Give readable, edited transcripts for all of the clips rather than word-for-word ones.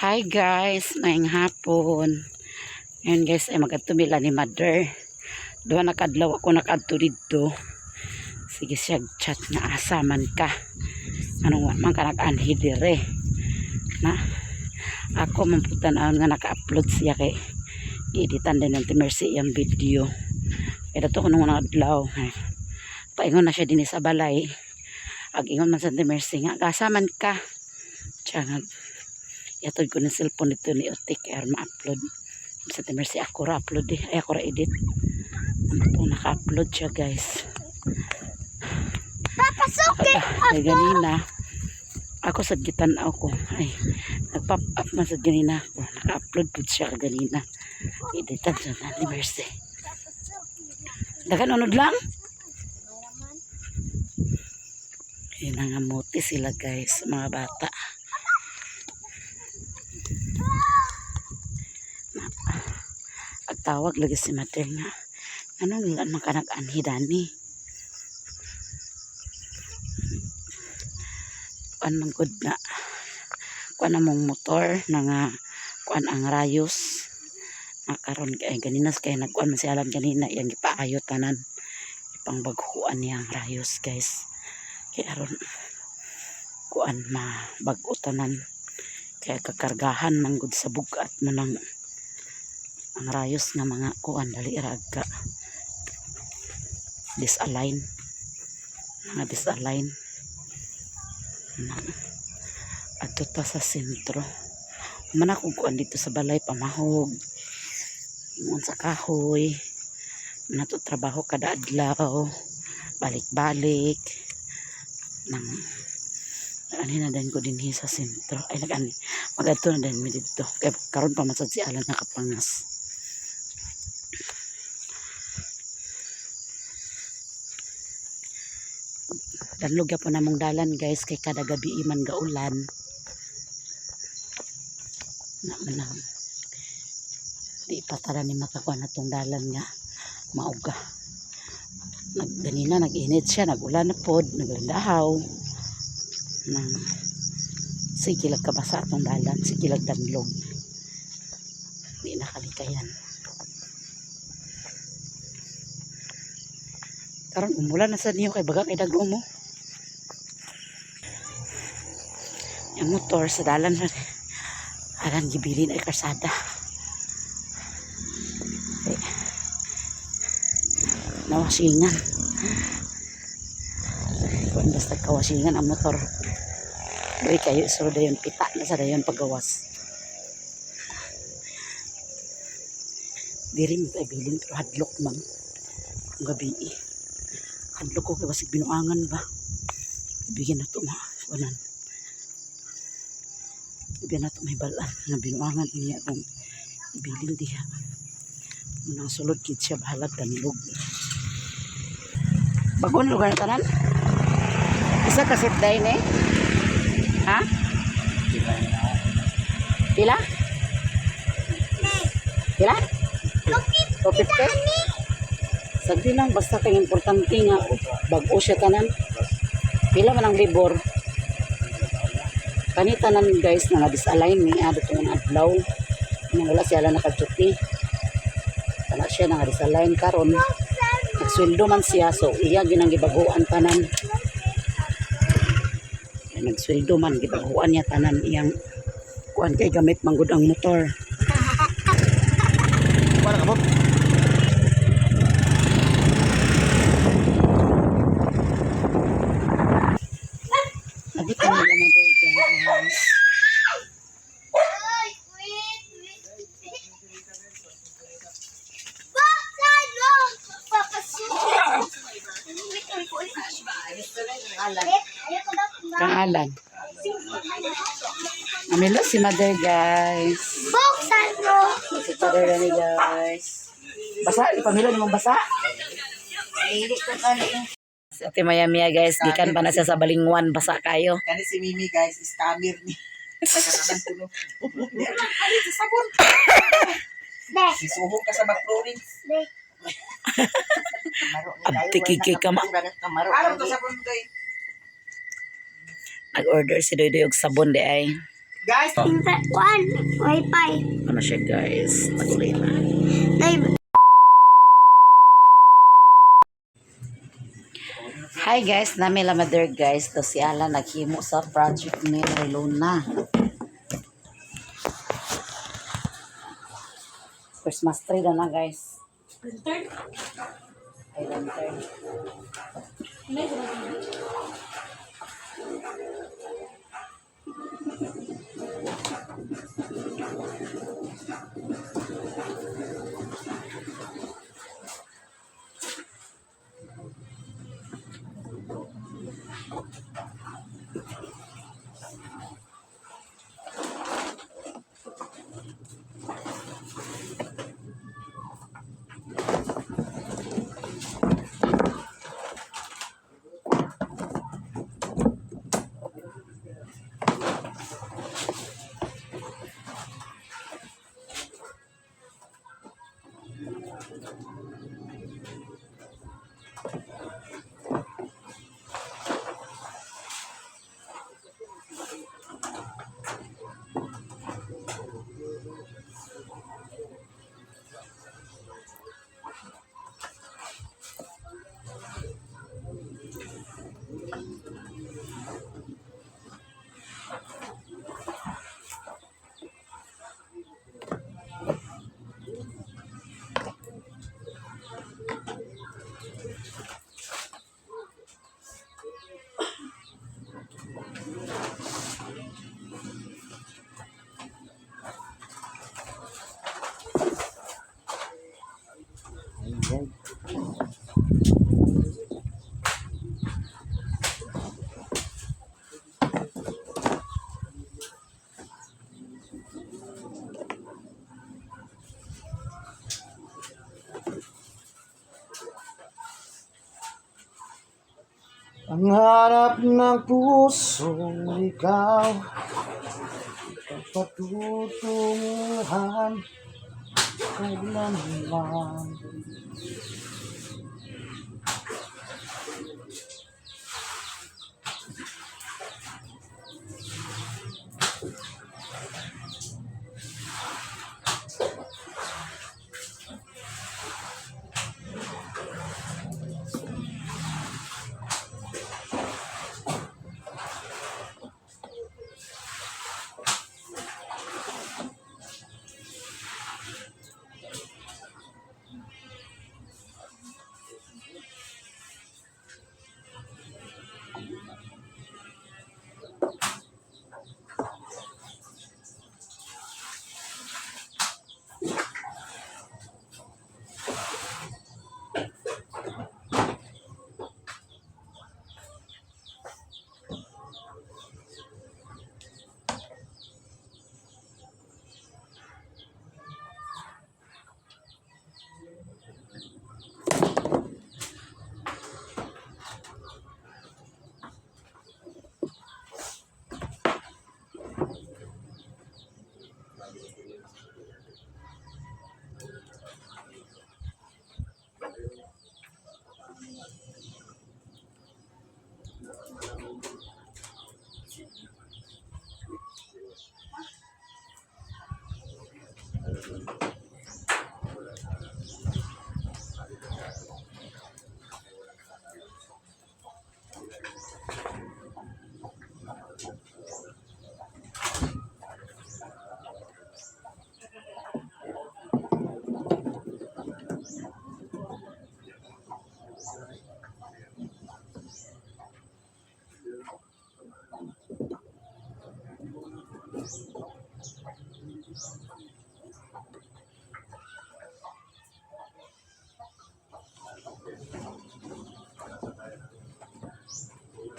Hi guys, maayong hapon. Ngayon guys ay magadto mi ni Mother. Duha na kaadlaw ako nakadto didto. Sige siya chat na asa man ka. Anong wa man ka nag-anhi dire. Na ako man pud tan-awon nga naka-upload siya kay gieditan din ng Mercy iyang video. Kaya dato ko nung unang adlaw. Ay, paingon na siya dinhi sa balay. Ag ingon man sa Auntie Mercy nga asa man ka. Siya nga ihatod ko ng cellphone nito ni Otik kaya ma-upload. Sa Auntie Mercy ako ra upload eh. Ay, ako ra edit. Ano po, naka-upload siya, guys. Papasukin Ay, ganina. Ako sa gitan-aw ko. Ay, nag-pop up man sa ganina ako. Naka-upload po siya kaganina. Editan sa Auntie Mercy. Dagan unod lang. Yun ang amuti sila guys, mga bata. Pagtawag lagi si Mother nga. Anong wala man ka nag-anhi dani? Kuan man gud na. Kuan among motor na nga kuan ang rayos. Nakaron kay ganina kay nagkuan man si Alan ganina iyang gipaayo tanan. Ipangbaghuan niya ang rayos, guys. Kay aron kuan mabag-o tanan. Kaya kakargahan man gud sa bugat mo nang ang rayos nga mga kuan dali ra ka disalign, mga disalign na. Adto ta sa sentro. Man ako kuan dito sa balay, pamahog, ingon sa kahoy man ato, trabaho kada adlaw, balik-balik nang ani na din ko dinhi sa sentro. Ay, nag ani magadto na din mi didto kay karon pa man sad si Alan nakapangas. Danlog gyapon namong dalan, guys, kay kada gabi man gaulan na man ang di pa tara ni makakuha na tong dalan nga mauga. Nagganina nag-init siya, nag-ulan na pod, naglandahaw nang sige lang kabasa atong dalan, sige lang danlog, di na kalikayan. Karon umulan na sa niyo kay baga kay dago mo yung motor sa dalan. Aran gibilin ay karsada. Eh, nawasingan kuan, basta kawasingan ang motor. Doy kayo isulod dayon, pita na sa dayon paggawas. Diri mo kay bilin pero hadlok man ang gabi eh. Hadlok ko kay basig binuangan ba. Ibigyan na to ma kuanan. Ibigyan na to may balan nga binuangan niya kung ibilin diha. Munang sulod gid siya, bahalag danlog. Bagon lugar na tanan. Isa ka set day ne? Ha? Pila? Pila? 250? Sagdi lang, basta kay importante nga bag-o siya tanan. Pila man ang libor? Kani tanan guys nga disalign ni adto tong adlaw. Nang wala siya lang naka-duty. Wala siya nga disalign karon. Nagsweldo man siya, so iya ginang gibaguan tanan. Ay, nagsweldo man, gibaguan niya tanan iyang kuan kay gamit man gud ang motor. Para ka po. Nabot ang mga mother, guys. Ay, wait, wait. Buksan mo! Papasukin. Ayoko daw. Pangalan. Namilo si mother, guys. Buksan mo! Si mother ni guys. Basa, ipamilo ni mong basa. Si Ate Maya Mia guys, gikan pa na siya sa Balingwan, basa kayo. Kani si Mimi guys, scammer ni. Kanaman kuno. Di alam palit sa sabon. Be, Sisuhong ka sa McFlurries. be. Abti kiki ka ma. Alam to sabon day. Nag-order si Doy Doy og sabon di ay. Guys, One, wifi. Ano siya guys? Nagulay na. Nay, Hi guys, nami la mother guys. To si Alan naghimo sa project ni Relona. Christmas tree daw na guys. Lantern? Ay, lantern. Ang hanap ng puso, ikaw ang patutunguhan kailanman.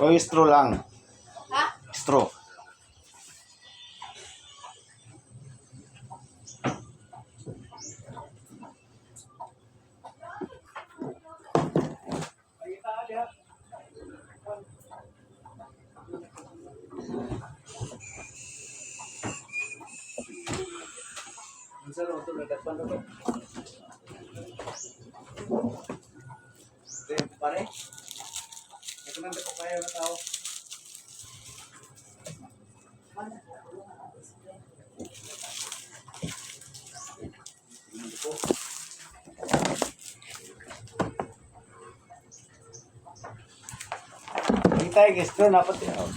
O straw lang. Ha? Straw. Pare. Ito na ko kaya na tao. Hindi tayo gestro, dapat yun.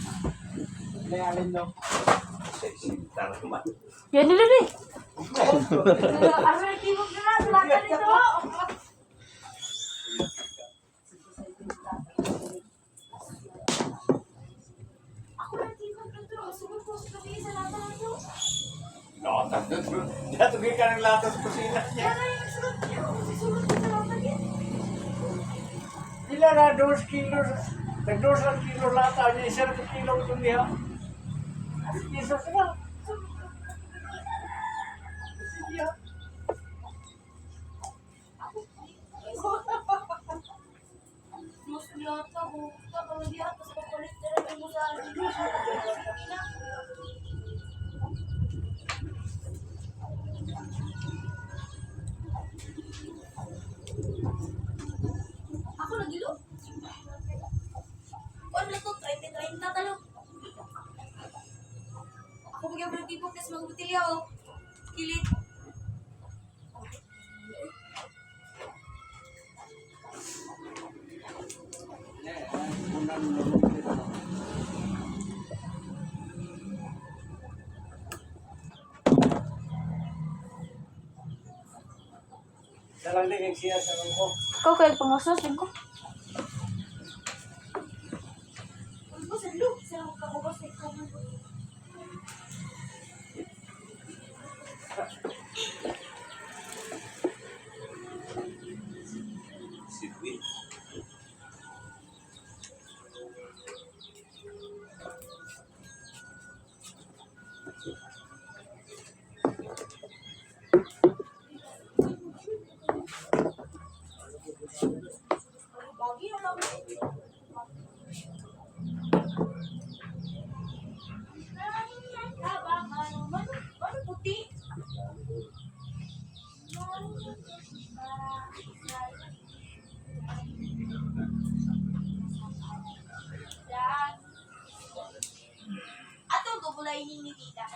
Alin no? Yan nila ni. Ano yung tibok na lang? Lata nito. Ako yung tibok na ito. Sugod ko sa gabi sa lata na ito. Datugi ka ng latas kusina niya. Kaya yung sugod niya. Susunod ko sa lata niya. Pila na 2 kilos, tag 2 kilo lata niya, 1 kilo ito niya. Isa sila. Sige. Mas lata ko. Kapag diha, tapos papalit na lang mo sa akin. Ako nagilo. Ano to? 30-30 talo. Ako bigyan mo ng tibok kasi mga butilya oh. Kilit. Isa lang din ang siya sa ko. Ikaw kayo pangasas, ko. Ubos, lo. Sila magkakubos, ikaw man. Bagi na lang. Ano puti? Ato gubulay ni tita.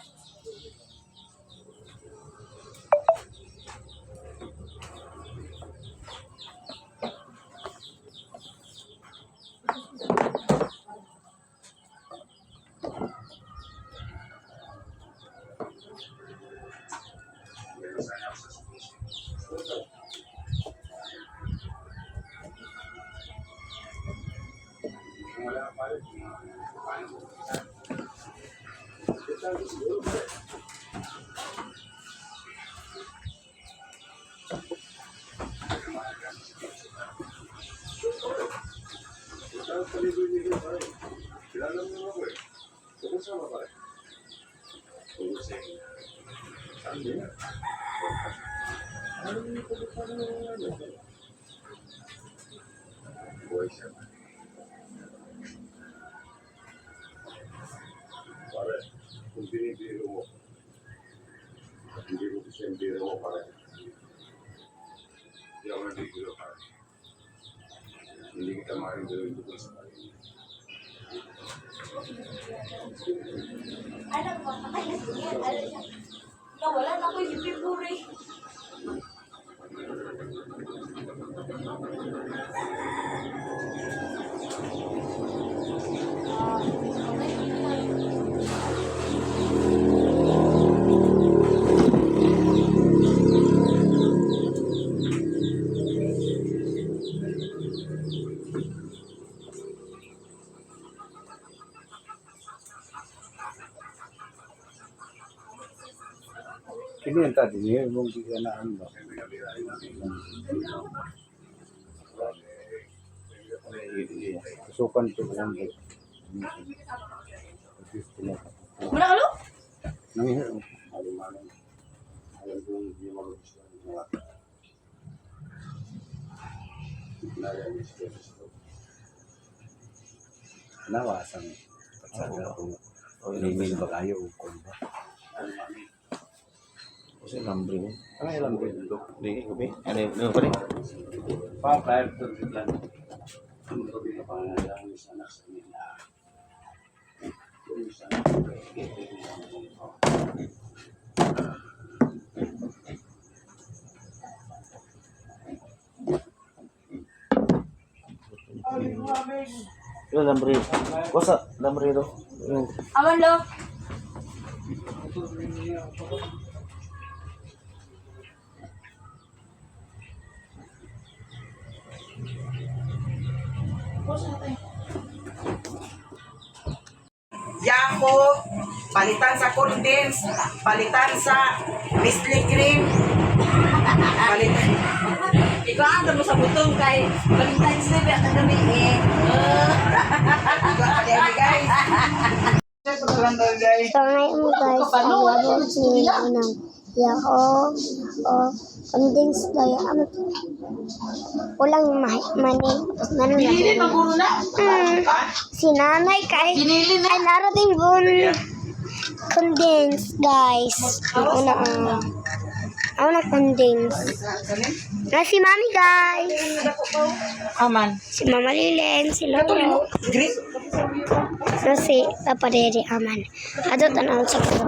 Pare, kung binibiro mo, at hindi ko gusto yung biro mo, pare. Hindi ako nabibiro, pare. Hindi kita maaaring gawin doon sa pare. Alam mo, patay na siya. Alam siya. Nawala na ako yung piburi. Kini ang tadi niya, mong giganaan ba? Sukan to ang Wala ka lo? Nang Maling-maling. Alam kong hindi magugustuhan ng mga nariyan yung stress ko. nawasan patsada ko. Limin ba kayo o kung ba? Kasi lambre mo. Ano ilang dito? Hindi, gabi. Ano yung ano pa rin? Pa, prior to the plan. Ang gabi na pangangailangan sa anak sa nila. Kung sa anak ko, Yung lambre. Kusa, lambre do. Yung Aman lo. Yakult, palitan sa condense, palitan sa Nestle cream. Palitan. Ikaw ang mo sa butong kay Valentine's Day ba kagabi eh. Ikaw pa din, guys. So ngayon guys, ang labo ni unang yao o condensed tayo. Ano to? Walang mani. Tapos nanon na. Pinili maguro na. Si nanay kay ay narating bun condensed guys. Ang una ang ang una condensed. Na si mami guys. Aman. Si Mama Lilen, si Lolo. Green. Na si Papa Dede Aman. Ato tanaw sa kulo.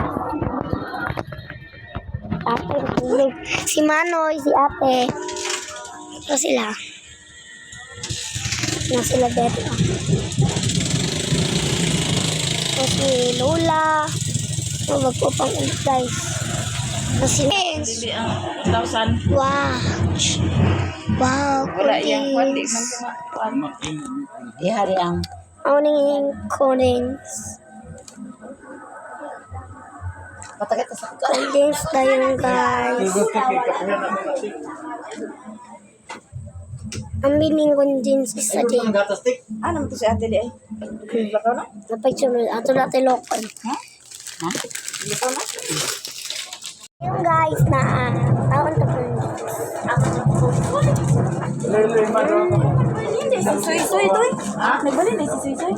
Ate, tulog. Si Manoy, si Ate. So sila. Na sila Betty. Oh. So si Lola. So magpupang ulit guys. Na si Vince. Wow. Wow. Wala yang kwandi condensed. Ihari ang Owning condensed. patagat sa Condensed tayo guys. Ang bining condensed isa din. Ano mo to si Ate di ay? Napicture ato na tilokon. Ha? Yung guys na taon to condensed. Si Soy Soy toy. Nagbalin na si Soy Soy.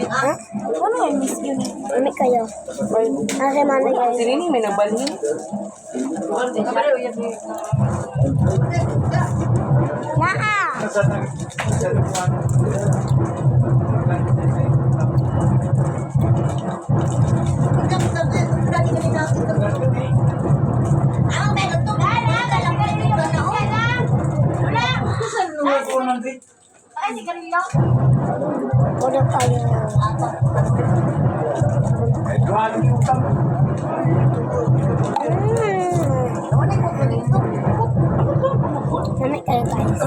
Ha? Ano yung miss yun eh? Mami kayo. Ate mami kayo. Sini may nagbalhin. Naa! Wala kayo. Mami kayo guys.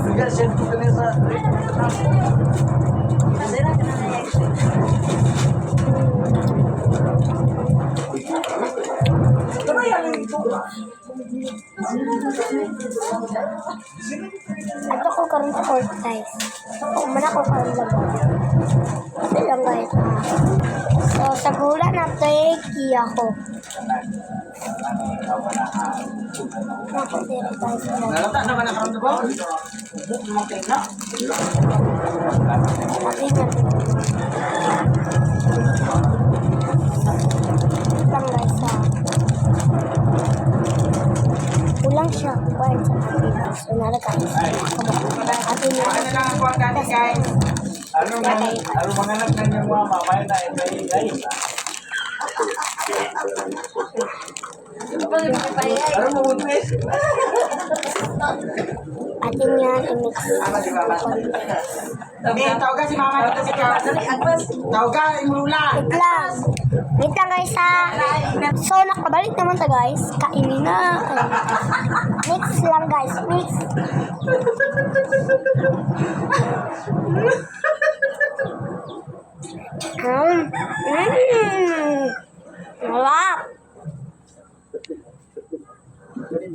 Ato ko karon sa court guys. So, man ako karon labo. Ito lang guys. Ah. So, sa gula na kiya ko. Ako dire guys. Nalata naman ang karon ba? Buk mo kay na. Sabi niya. Lang guys ah. Kulang siya. Kuwan sa atin. So, nara guys. Atin niya. Ano lang ang kuwan gani guys. Ano ano mga anak ng iyong mama, may na ay ay. Ano mo buntis? Atin yan. I-mix. Ama si mama. May tawagan si mama dito si Ka. Tawagan imula. Wait lang. Wait lang guys ha. So nakabalik naman ta guys. Kainin na. Mix lang guys. Mix.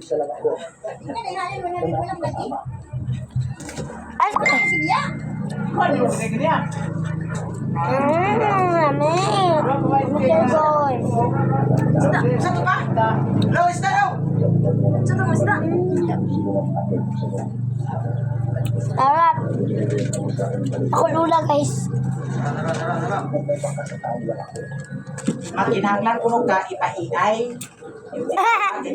Sarap. Ay, lami. Lami guys. Sa to pa? Lo, isda daw. Sa to mas na. Sarap. Ako lula guys. Makinahanglan kuno ka ipa-AI.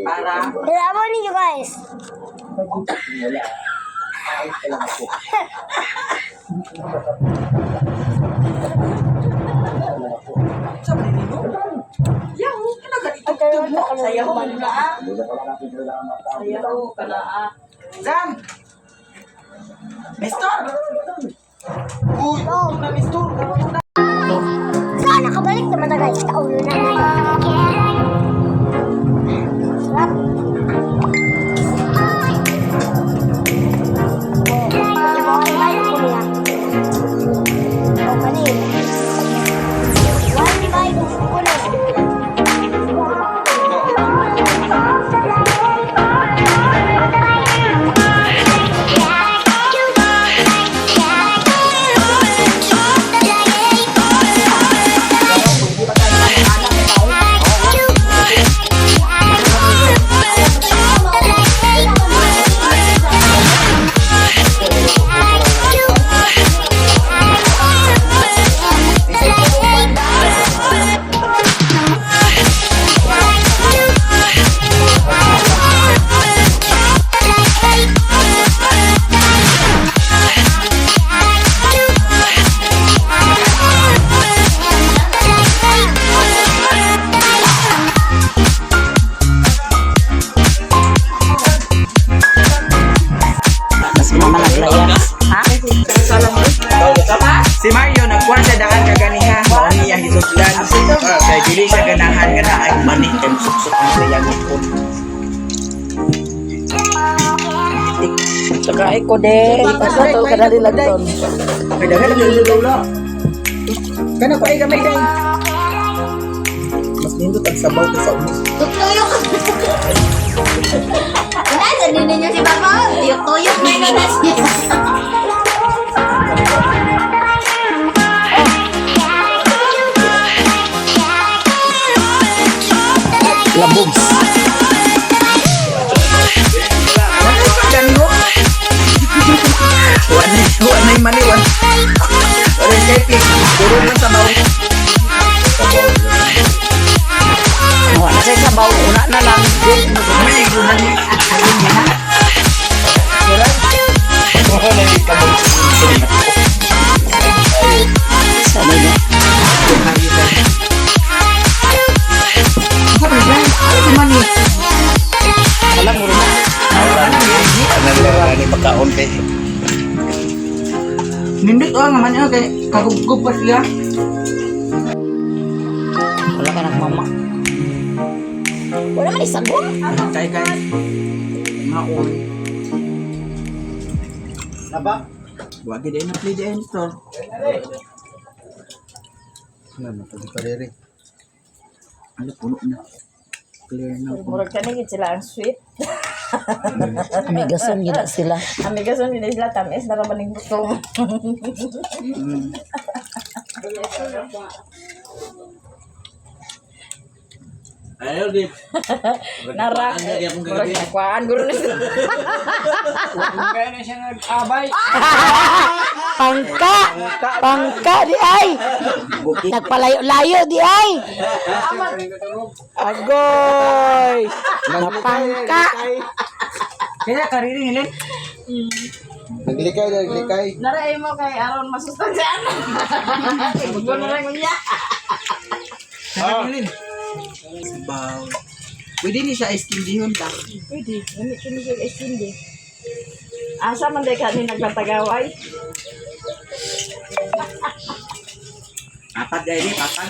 Para Labo ninyo guys. sa manino. Yaw, ano ka dito mo? Sayaw man na. Ayaw, pala ah. Zam. Nestor. Uy, ito na, Mistur. Ito na. So, nakabalik naman na guys. Kaulo na na. Sarap. Oh, one bite ko niya. Oh, kanin. One bite ko na. Mas mama naglayas. Ha? Si Mario nagkuhan sa daan kaganiha. Mao niya hisutlan. Kay dili siya ganahan nga naay mani kay suksok ang sayang ko. Saka ko de. Ipasatol ka na rin lang. Kay daghan na lula. Kana ko ay gamay day. Mas nindot ang sabaw kaysa unos. Tuyok! Wala, sanin ninyo si Papa. Tuyok-tuyok na yun na siya. Labog. Ganho. Wa nay mani wa. Ore kay puro lang sabaw. Wala siya sabaw. Una na lang. May na ni. Sana niya. Wala mo rin. Ano ni pagkaon kay. Nindot oh nga man oh kay kagubgob pa sila. Wala ka nagmama. Wala man isagol. Kay kay. Maon. Naba? Wa gid na play di store. Ano pa diri? Ano puno na. Clear na. Murag kani gid sila ang sweet. Amigason gina sila. Amigason gid sila tamis na ra maning butong. Ayaw, di. Nara. Murag nakuhaan guro na sila. Kaya na siya nag-abay. Pangka! Pangka di ay! Nagpalayo-layo di ay! Agoy! Napangka! Kaya kariri nila. Naglikay, naglikay. Nara mo kay aron masustansyan. Bugo na lang niya. Ah. Sabaw. Pwede ni siya ice cream dihon ta. Pwede, nami kini siya isindi. Asa man day kani nagtatagaway? Apat dahil ni, apat.